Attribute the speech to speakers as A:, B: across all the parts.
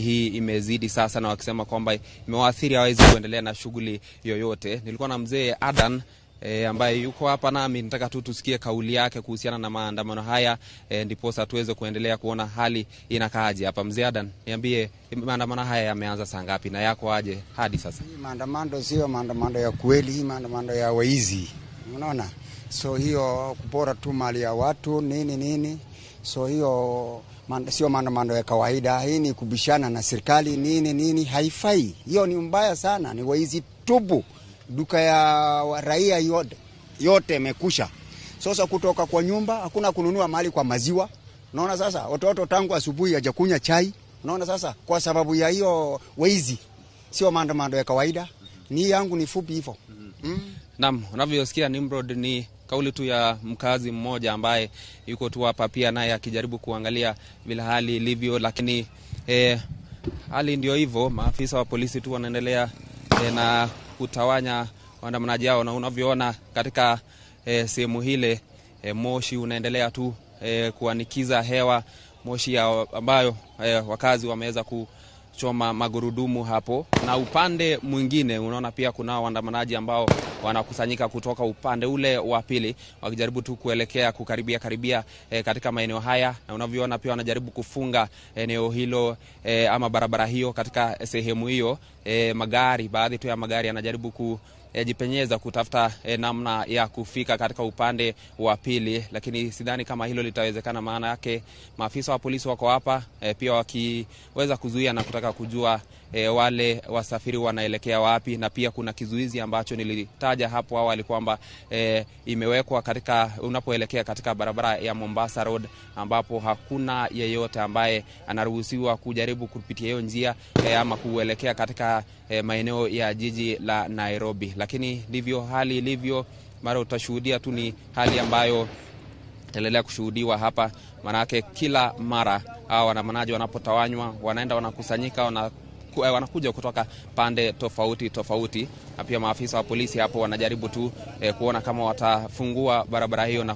A: Hii imezidi sasa, na wakisema kwamba imewaathiri, hawawezi kuendelea na shughuli yoyote. Nilikuwa na mzee Adan ambaye yuko hapa nami, nataka tu tusikie kauli yake kuhusiana na maandamano haya, ndiposa tuweze kuendelea kuona hali inakaaje hapa. Mzee Adan, niambie, maandamano haya yameanza saa ngapi na yako aje hadi sasa?
B: Hii maandamano sio maandamano ya kweli, hii maandamano ya waizi, unaona. So hiyo kupora tu mali ya watu nini nini, so hiyo sio maandamano ya kawaida. Hii ni kubishana na serikali nini nini, haifai. Hiyo ni mbaya sana, ni waizi tubu. Duka ya raia yote yote imekusha. Sasa kutoka kwa nyumba hakuna kununua mali kwa maziwa. Unaona sasa watoto tangu asubuhi hajakunywa chai. Unaona sasa kwa sababu ya hiyo waizi, sio maandamano ya kawaida. Ni yangu ni fupi hivyo.
A: Naam, unavyosikia Nimrod, ni kauli tu ya mkazi mmoja ambaye yuko tu hapa pia naye akijaribu kuangalia vile hali ilivyo, lakini hali ndio hivyo. Maafisa wa polisi tu wanaendelea na kutawanya waandamanaji hao, na unavyoona katika sehemu hile, moshi unaendelea tu kuanikiza hewa, moshi ya ambayo wakazi wameweza kuchoma magurudumu hapo. Na upande mwingine unaona pia kuna waandamanaji ambao wanakusanyika kutoka upande ule wa pili wakijaribu tu kuelekea kukaribia karibia katika maeneo haya, na unavyoona pia wanajaribu kufunga eneo hilo, ama barabara hiyo katika sehemu hiyo. Magari, baadhi tu ya magari yanajaribu kujipenyeza kutafuta namna ya kufika katika upande wa pili, lakini sidhani kama hilo litawezekana. Maana yake maafisa wa polisi wako hapa, pia wakiweza kuzuia na kutaka kujua wale wasafiri wanaelekea wapi, na pia kuna kizuizi ambacho nilitaja hapo awali kwamba imewekwa katika unapoelekea katika barabara ya Mombasa Road, ambapo hakuna yeyote ambaye anaruhusiwa kujaribu kupitia hiyo njia, ama kuelekea katika maeneo ya jiji la Nairobi. Lakini ndivyo hali ilivyo, mara utashuhudia tu ni hali ambayo itaendelea kushuhudiwa hapa, maanake kila mara hawa waandamanaji wanapotawanywa wanaenda wanakusanyika, wanakuja kutoka pande tofauti tofauti, na pia maafisa wa polisi hapo wanajaribu tu kuona kama watafungua barabara hiyo na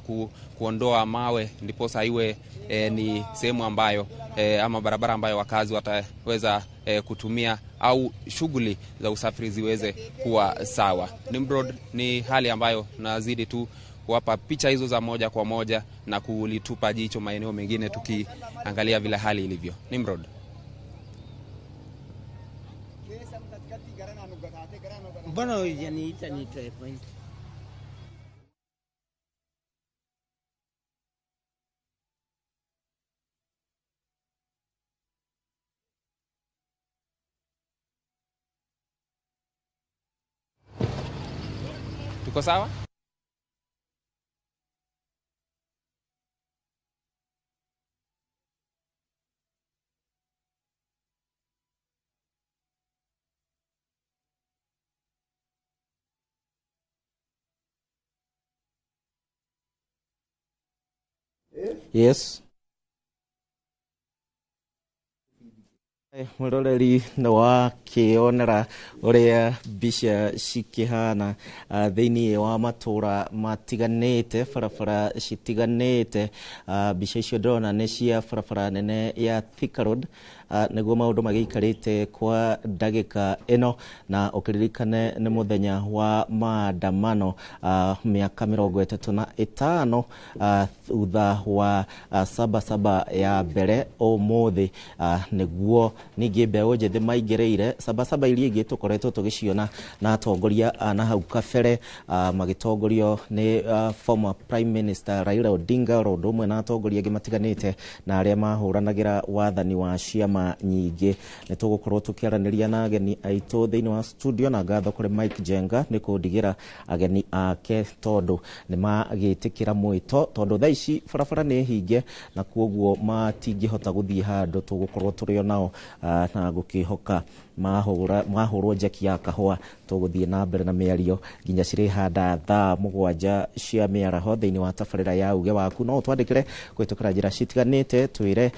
A: kuondoa mawe, ndiposa iwe ni sehemu ambayo, ama barabara ambayo wakazi wataweza kutumia au shughuli za usafiri ziweze kuwa sawa. Nimrod, ni hali ambayo nazidi tu kuwapa picha hizo za moja kwa moja na kulitupa jicho maeneo mengine tukiangalia vile hali ilivyo. Nimrod.
C: Mbona hujaniita nitoe point?
A: Tuko sawa?
D: Yes. Mwiroreri nĩ wakĩonera ũrĩa mbica cikĩhana thĩinĩ wa matũra matiganĩte, barabara citiganĩte. Mbica icio ndĩrona nĩ cia barabara nene ya Thika Road, nĩguo maũndũ magĩikarĩte kwa ndagĩka ĩno, na ũkĩririkane nĩ mũthenya wa maandamano, mĩaka 35 thutha wa Sabasaba ya mbere ũmũthĩ, nĩguo ningĩ mbeũ njĩthĩ maingĩrĩire Sabasaba iria ingĩ tũkoretwo tũgĩciona na atongoria a na hau kabere, magĩtongorio nĩ former Prime Minister Raila Odinga oro ũndũ ũmwe na atongoria angĩ matiganĩte na arĩa mahũranagĩra wathani wa ciama nyingĩ. Nĩ tũgũkorwo tũkĩaranĩria na ageni aitũ thĩinĩ wa studio, na ngatho kũrĩ Mike Jenga nĩ kũndigĩra ageni ake tondũ nĩ magĩtĩkĩra mwĩto, tondũ thaa ici barabara nĩ hinge na kuoguo matingĩhota gũthiĩ handũ, tũgũkorwo tũrĩ o nao, na ngũkĩhoka Mahũrwo njeki ya kahũa, tũgũthiĩ na mbere na mĩario nginya cirĩhanda thaa 7 cia mĩaraho thĩinĩ wa tabarĩra ya uge waku. No ũtwandĩkĩre kũhĩtũkĩra njĩra citiganĩte, twĩre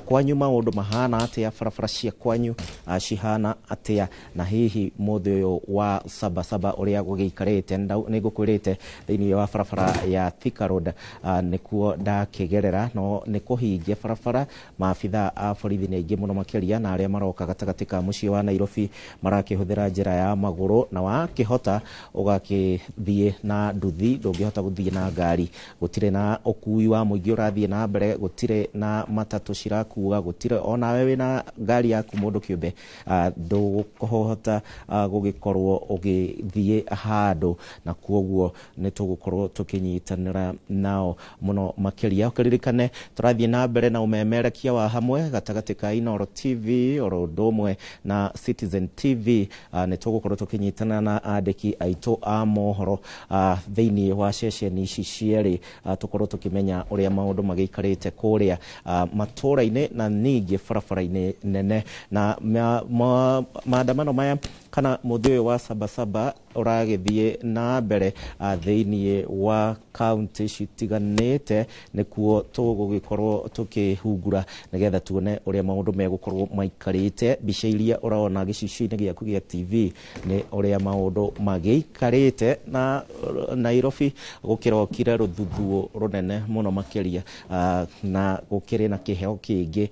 D: kwanyu maũndũ mahana atĩa, barabara cia kwanyu cihana atĩa, na hihi mũthĩ ũyũ wa Sabasaba ũrĩa gũgĩikarĩte. Nĩ ngũkwĩrĩte thĩinĩ wa barabara ya Thika Road nĩkuo ndakĩgerera, no nĩ kũhingia barabara. Maabitha a borithi nĩ aingĩ mũno makĩria, na arĩa maroka gatagatĩ ka mũciĩ wa Nairobi marakĩhũthĩra njĩra ya magũrũ, na wakĩhota ũgakĩthiĩ na nduthi, ndũngĩhota gũthiĩ na ngari. Gũtirĩ na ũkui wa mũingĩ ũrathiĩ na mbere, gũtirĩ na matatũ cirakua, gũtirĩ onawe wĩna ngari yaku mũndũ kĩũmbe ndũkũhota gũgĩkorwo ũgĩthiĩ handũ, na kuoguo nĩ tũgũkorwo tũkĩnyitanĩra nao mũno makĩria. Ũkĩririkane tũrathiĩ na mbere na ũmemerekia wa hamwe gatagatĩ ka Inooro TV oro ũndũ ũmwe na Citizen TV. Nĩ tũgũkorwo tũkĩnyitana na andĩki aitũ a mohoro thĩinĩ wa ceceni ici cierĩ, tũkorwo tũkĩmenya ũrĩa maũndũ magĩikarĩte kũrĩa matũra-inĩ na ningĩ barabara-inĩ nene. Na maandamano maya kana mũthĩ ũyũ wa Sabasaba ũragĩthiĩ na mbere thĩinĩ wa kaunti citiganĩte, nĩkuo tũgũgĩkorwo tũkĩhungura nĩgetha tuone ũrĩa maũndũ megũkorwo maikarĩte. Mbica iria ũrona gĩcicio-inĩ gĩaku gĩa TV nĩ ũrĩa maũndũ magĩikarĩte, na Nairobi gũkĩrokire rũthuthuũ rũnene mũno makĩria, na gũkĩrĩ na kĩheo kĩngĩ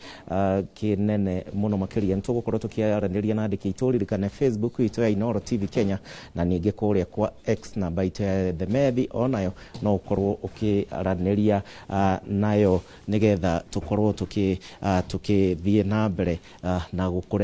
D: kĩnene mũno makĩria. Nĩ tũgũkorwo tũkĩaranĩria na andĩki aitũ. Ririkane Facebook itũ ya Inooro TV Kenya, na ningĩ kũrĩa kwa X namba itũ ya The Methi onayo no ũkorwo ũkĩaranĩria nayo, nĩgetha tũkorwo tũkĩthiĩ na mbere na gũkũrehe.